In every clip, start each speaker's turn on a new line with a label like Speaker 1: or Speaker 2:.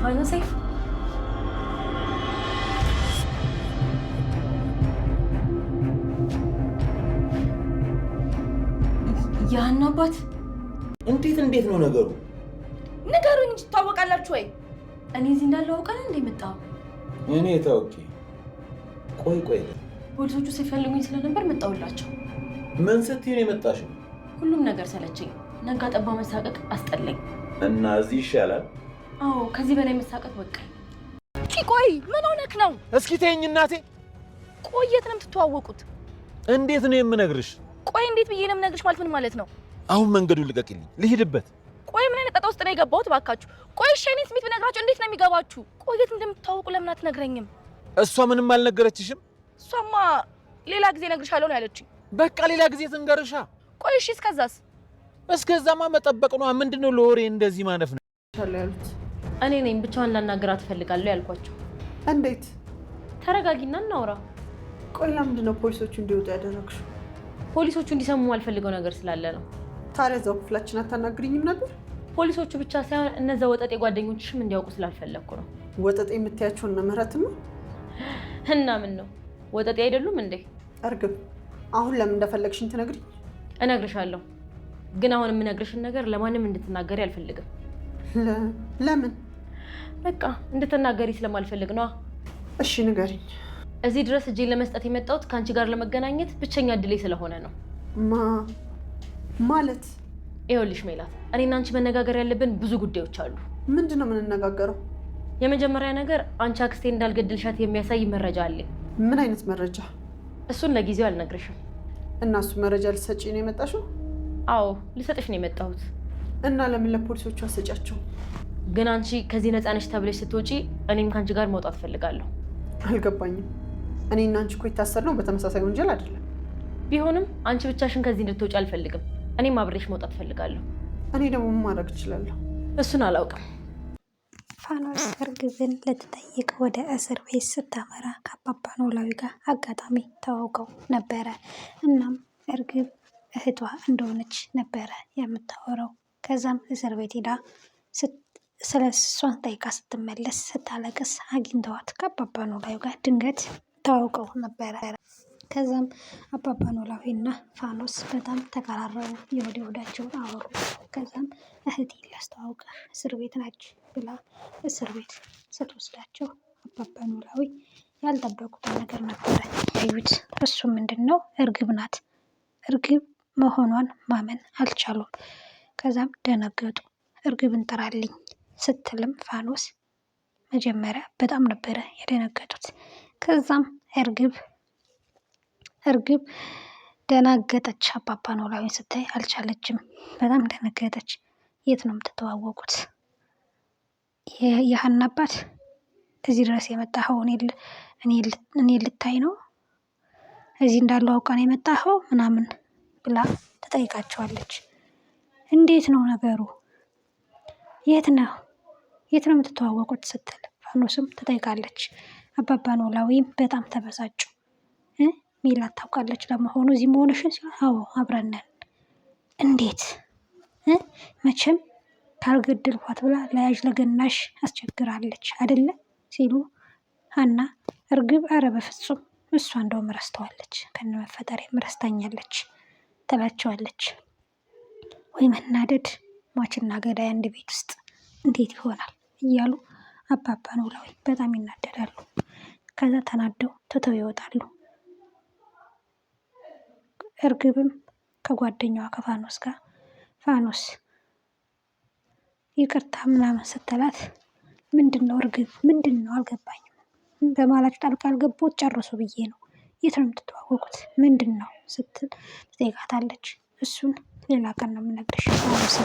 Speaker 1: ፋኖሴ የሀና አባት
Speaker 2: እንዴት እንዴት ነው ነገሩ?
Speaker 3: ንገሩኝ እንጂ ትተዋወቃላችሁ ወይ?
Speaker 1: እኔ እዚህ እንዳለው አውቀን እንደ የመጣው
Speaker 2: እኔ ታውቂ። ቆይ ቆይ፣
Speaker 1: ፖሊሶቹ ሲፈልጉኝ ስለነበር መጣሁላቸው።
Speaker 2: ምን ስትይ ነው የመጣሽው?
Speaker 1: ሁሉም ነገር ሰለቸኝ። ነጋ ጠባ መሳቀቅ አስጠላኝ።
Speaker 2: እና እዚህ ይሻላል?
Speaker 1: አዎ፣ ከዚህ በላይ መሳቀቅ በቃኝ።
Speaker 3: ቆይ ምን ሆነክ ነው?
Speaker 2: እስኪ ተይኝ እናቴ።
Speaker 3: ቆይ የት ነው የምትተዋወቁት?
Speaker 2: እንዴት ነው የምነግርሽ?
Speaker 3: ቆይ እንዴት ብዬ ነው የምነግርሽ? ማለት ምን ማለት ነው?
Speaker 2: አሁን መንገዱን ልቀቂልኝ፣ ልሂድበት።
Speaker 3: ቆይ ምን አይነት ጣጣ ውስጥ ነው የገባሁት? እባካችሁ ቆይ እሺ፣ የእኔን ስሜት ብነግራችሁ እንዴት ነው የሚገባችሁ? ቆይ የት እንደምትተዋወቁ ለምን አትነግረኝም?
Speaker 2: እሷ ምንም አልነገረችሽም?
Speaker 3: እሷማ ሌላ ጊዜ እነግርሻለሁ ነው ያለችኝ።
Speaker 2: በቃ ሌላ ጊዜ ትንገርሻ።
Speaker 3: ቆይ እሺ፣ እስከዛስ?
Speaker 2: እስከዛማ መጠበቅ ነዋ። ምንድነው ለወሬ እንደዚህ ማነፍ ነው
Speaker 4: ያሉት?
Speaker 1: እኔ ነኝ ብቻዋን ላናግራት እፈልጋለሁ ያልኳቸው።
Speaker 4: እንዴት?
Speaker 1: ተረጋጊና እናውራ።
Speaker 4: ቆይ ለምንድን ነው ፖሊሶቹ እንዲወጡ ያደረግሽው?
Speaker 1: ፖሊሶቹ እንዲሰሙ አልፈልገው ነገር ስላለ ነው።
Speaker 4: ታዲያ እዛው ክፍላችን አታናግሪኝም ነበር?
Speaker 1: ፖሊሶቹ ብቻ ሳይሆን እነዛ ወጠጤ ጓደኞችሽም እንዲያውቁ ስላልፈለግኩ ነው።
Speaker 4: ወጠጤ የምታያቸው እነ ምህረትን ነው?
Speaker 1: እና ምን ነው ወጠጤ አይደሉም እንዴ?
Speaker 4: እርግብ፣ አሁን ለምን እንደፈለግሽኝ ትነግሪኝ?
Speaker 1: እነግርሻለሁ፣ ግን አሁን የምነግርሽን ነገር ለማንም እንድትናገሪ አልፈልግም።
Speaker 4: ለምን?
Speaker 1: በቃ እንድትናገሪ ስለማልፈልግ ነዋ።
Speaker 4: እሺ ንገሪኝ።
Speaker 1: እዚህ ድረስ እጄን ለመስጠት የመጣሁት ከአንቺ ጋር ለመገናኘት ብቸኛ እድሌ ስለሆነ ነው።
Speaker 4: ማለት?
Speaker 1: ይኸውልሽ ሜላት፣ እኔና አንቺ መነጋገር ያለብን ብዙ ጉዳዮች አሉ።
Speaker 4: ምንድን ነው የምንነጋገረው?
Speaker 1: የመጀመሪያ ነገር አንቺ አክስቴ እንዳልገደልሻት የሚያሳይ መረጃ አለኝ።
Speaker 4: ምን አይነት መረጃ?
Speaker 1: እሱን ለጊዜው አልነግርሽም።
Speaker 4: እና እሱ መረጃ ልትሰጪ ነው የመጣሽው?
Speaker 1: አዎ ልሰጥሽ ነው የመጣሁት።
Speaker 4: እና ለምን ለፖሊሶቹ አሰጫቸው?
Speaker 1: ግን አንቺ ከዚህ ነፃ ነሽ ተብለሽ ስትወጪ እኔም ከአንቺ ጋር መውጣት እፈልጋለሁ።
Speaker 4: አልገባኝም። እኔ እና አንቺ እኮ የታሰርነው በተመሳሳይ ወንጀል አይደለም።
Speaker 1: ቢሆንም አንቺ ብቻሽን ከዚህ እንድትወጪ አልፈልግም። እኔም አብሬሽ መውጣት እፈልጋለሁ።
Speaker 4: እኔ ደግሞ ምን ማድረግ እችላለሁ?
Speaker 1: እሱን አላውቅም።
Speaker 5: ፋኖስ እርግብን ልትጠይቅ ወደ እስር ቤት ስታመራ ከአባባ ኖላዊ ጋር አጋጣሚ ተዋውቀው ነበረ። እናም እርግብ እህቷ እንደሆነች ነበረ የምታወራው። ከዛም እስር ቤት ሄዳ ስለ እሷን ጠይቃ ስትመለስ ስታለቅስ አግኝተዋት ከአባባ ኖላዊ ጋር ድንገት ተዋውቀው ነበረ። ከዛም አባባ ኖላዊ እና ፋኖስ በጣም ተቀራረቡ፣ የወደ ወዳቸውን አወሩ። ከዛም እህቴ ላስተዋውቅህ እስር ቤት ናች ብላ እስር ቤት ስትወስዳቸው አባባ ኖላዊ ያልጠበቁትን ነገር ነበረ ያዩት። እሱ ምንድን ነው? እርግብ ናት። እርግብ መሆኗን ማመን አልቻሉም። ከዛም ደነገጡ። እርግብን ጥራልኝ ስትልም ፋኖስ መጀመሪያ በጣም ነበረ የደነገጡት። ከዛም እርግብ እርግብ ደናገጠች። አባባ ኖላዊን ስታይ አልቻለችም። በጣም ደነገጠች። የት ነው የምትተዋወቁት? የሀና አባት እዚህ ድረስ የመጣኸው እኔ ልታይ ነው? እዚህ እንዳለው አውቃ ነው የመጣኸው ምናምን ብላ ትጠይቃቸዋለች። እንዴት ነው ነገሩ? የት ነው የት ነው የምትተዋወቁት ስትል ፋኖስም ትጠይቃለች። አባባ ኖላዊም በጣም ተበሳጩ። ሜላት ታውቃለች ለመሆኑ እዚህ መሆንሽን? ሲሆን አዎ አብረን ነን። እንዴት መቼም ካልገደልኳት ብላ ለያዥ ለገናሽ አስቸግራለች አይደለ ሲሉ ሀና እርግብ አረ በፍጹም እሷ እንደውም ረስተዋለች ከነመፈጠሬም ረስታኛለች ትላቸዋለች። ወይ መናደድ ሟችና ገዳይ አንድ ቤት ውስጥ እንዴት ይሆናል እያሉ አባባ ኖላዊ በጣም ይናደዳሉ። ከዛ ተናደው ትተው ይወጣሉ። እርግብም ከጓደኛዋ ከፋኖስ ጋር ፋኖስ ይቅርታ ምናምን ስትላት ምንድን ነው እርግብ ምንድን ነው አልገባኝም፣ በማላችሁ ጣልቃ አልገባሁት ጨርሱ ብዬ ነው። የት ነው የምትተዋወቁት? ምንድን ነው ስትል ትጠይቃታለች። እሱን ሌላ ቀን ነው የምነግርሽ ፋኖስ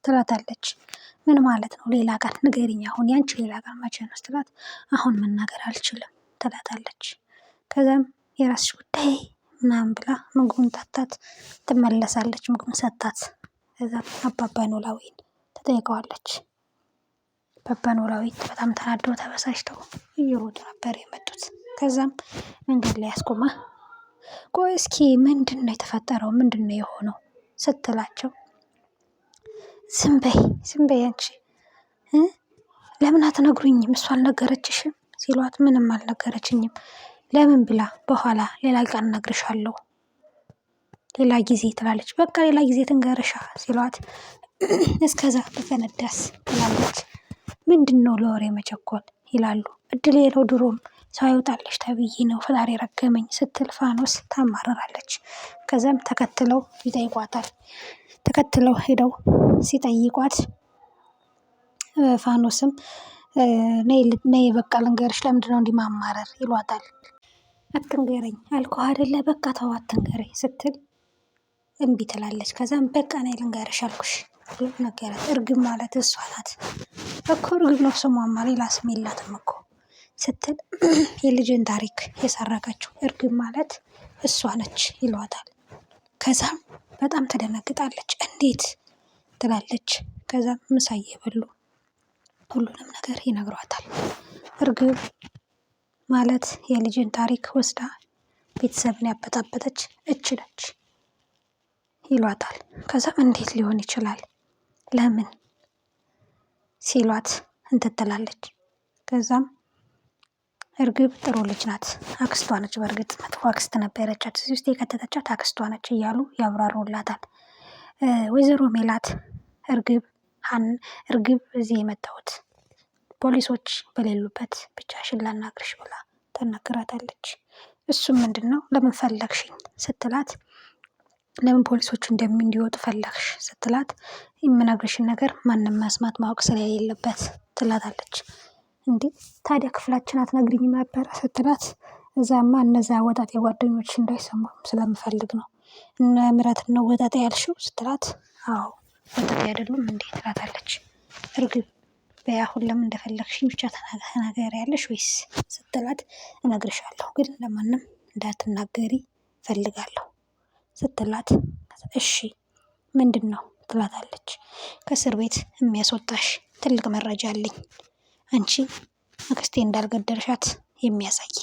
Speaker 5: ትላታለች። ምን ማለት ነው ሌላ ቀን ንገሪኝ፣ አሁን ያንቺ ሌላ ቀን መቼ ነው ስትላት፣ አሁን መናገር አልችልም ትላታለች። ከዛም የራስሽ ጉዳይ ምናምን ብላ ምግቡን ታታት ትመለሳለች። ምግቡን ሰጣት። ከዛም አባባ ኖላዊን ትጠይቀዋለች። አባባ ኖላዊ በጣም ተናደው ተበሳጭተው እየሮጡ ነበር የመጡት። ከዛም መንገድ ላይ አስቆማ፣ ቆይ እስኪ ምንድን ነው የተፈጠረው? ምንድን ነው የሆነው ስትላቸው ዝም በይ ዝም በይ አንቺ ለምን አትነግሩኝም? እሷ አልነገረችሽም ሲሏት ምንም አልነገረችኝም። ለምን ብላ በኋላ ሌላ ቀን እነግርሻለሁ ሌላ ጊዜ ትላለች። በቃ ሌላ ጊዜ ትንገርሻ ሲሏት እስከዛ በፈነዳስ ትላለች። ምንድን ነው ለወሬ መቸኮል ይላሉ። እድሌ ነው ድሮም ሰው አይወጣልሽ ተብዬ ነው ፈጣሪ ረገመኝ ስትል ፋኖስ ታማርራለች። ከዛም ተከትለው ይጠይቋታል። ተከትለው ሄደው ሲጠይቋት ፋኖስም ነይ በቃ ልንገርሽ፣ ለምንድነው እንዲህ ማማረር ይሏታል። አትንገረኝ አልኩህ አይደለ በቃ ተው አትንገረኝ ስትል እምቢ ትላለች። ከዛም በቃ ነይ ልንገርሽ አልኩሽ ብሎ ነገራት። እርግብ ማለት እሷ ናት እኮ እርግብ ነው ስሟማ፣ ሌላ ስም የላትም እኮ ስትል የልጅን ታሪክ የሰረቀችው እርግብ ማለት እሷ ነች ይሏታል። ከዛም በጣም ትደነግጣለች። እንዴት ትላለች። ከዛም ምሳ እየበሉ ሁሉንም ነገር ይነግሯታል። እርግብ ማለት የልጅን ታሪክ ወስዳ ቤተሰብን ያበጣበጠች እች ነች ይሏታል። ከዛም እንዴት ሊሆን ይችላል ለምን ሲሏት እንትን ትላለች። ከዛም እርግብ ጥሩ ልጅ ናት፣ አክስቷ ነች። በእርግጥ መጥፎ አክስት ነበረቻት፣ እዚህ ውስጥ የከተተቻት አክስቷ ነች እያሉ ያብራሩላታል። ወይዘሮ ሜላት እርግብ እርግብ እዚህ የመጣሁት ፖሊሶች በሌሉበት ብቻሽን ላናግርሽ ብላ ታናግራታለች። እሱም ምንድን ነው ለምን ፈለግሽኝ ስትላት ለምን ፖሊሶቹ እንዲወጡ ፈለግሽ ስትላት የምነግርሽን ነገር ማንም መስማት ማወቅ ስለሌለበት ትላታለች። እንዴ ታዲያ ክፍላችን አትነግሪኝም ነበረ ስትላት እዛማ እነዛ ወጣጤ ጓደኞች እንዳይሰሙ ስለምፈልግ ነው። እነ ምረት ነው ወጣጤ ያልሽው ስትላት አዎ ወጣጤ አይደሉም እንዴ ትላታለች። እርግብ በይ አሁን ለምን እንደፈለግሽኝ ብቻ ተናገሪያለሽ ወይስ ስትላት እነግርሻለሁ ግን ለማንም እንዳትናገሪ እፈልጋለሁ ስትላት እሺ ምንድን ነው ትላታለች። ከእስር ቤት የሚያስወጣሽ ትልቅ መረጃ አለኝ። አንቺ አክስቴ እንዳልገደልሻት የሚያሳይ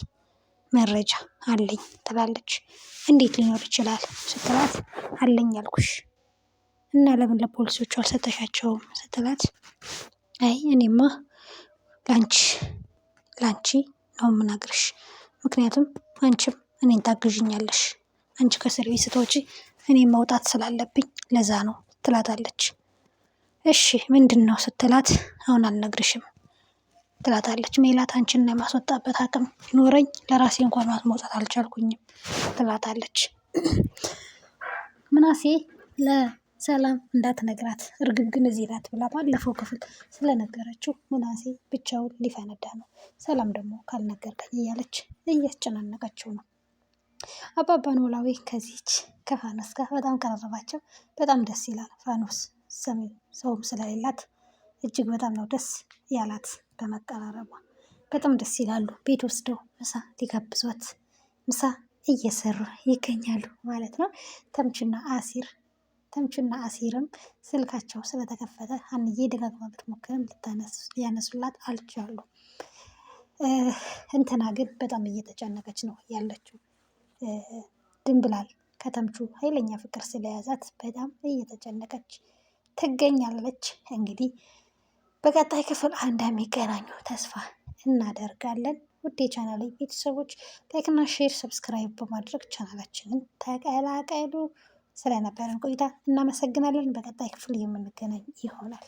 Speaker 5: መረጃ አለኝ ትላለች። እንዴት ሊኖር ይችላል ስትላት አለኝ አልኩሽ እና ለምን ለፖሊሶቹ አልሰጠሻቸውም ስትላት አይ እኔማ ላንቺ ላንቺ ነው የምነግርሽ፣ ምክንያቱም አንቺም እኔን ታግዥኛለሽ። አንቺ ከእስር ቤት ስትወጪ እኔም መውጣት ስላለብኝ ለዛ ነው ትላታለች። እሺ ምንድን ነው ስትላት አሁን አልነግርሽም ትላታለች። ሜላት አንቺን የማስወጣበት አቅም ኖረኝ ለራሴ እንኳን መውጣት አልቻልኩኝም ትላታለች። ምናሴ ለሰላም እንዳትነግራት እርግብ ግን እዚህ ናት ብላ ባለፈው ክፍል ስለነገረችው ምናሴ ብቻውን ሊፈነዳ ነው። ሰላም ደግሞ ካልነገርከኝ እያለች እያስጨናነቀችው ነው። አባባ ኖላዊ ከዚች ከፋኖስ ጋር በጣም ቀረባቸው። በጣም ደስ ይላል። ፋኖስ ሰውም ስለሌላት እጅግ በጣም ነው ደስ ያላት በመቀራረቧ። በጣም ደስ ይላሉ። ቤት ወስደው ምሳ ሊጋብዟት ምሳ እየሰሩ ይገኛሉ ማለት ነው። ተምቹና አሲር ተምቹና አሲርም ስልካቸው ስለተከፈተ ሀንዬ ደጋግማ ብትሞክርም ሊያነሱላት አልቻሉ። እንትና ግን በጣም እየተጨነቀች ነው ያለችው። ድንብላል ከተምቹ ኃይለኛ ፍቅር ስለያዛት በጣም እየተጨነቀች ትገኛለች። እንግዲህ በቀጣይ ክፍል እንደሚገናኙ ተስፋ እናደርጋለን። ውድ የቻናል ቤተሰቦች like ና share፣ subscribe በማድረግ ቻናላችንን ተቀላቀሉ። ስለነበረን ቆይታ እናመሰግናለን። በቀጣይ ክፍል የምንገናኝ ይሆናል።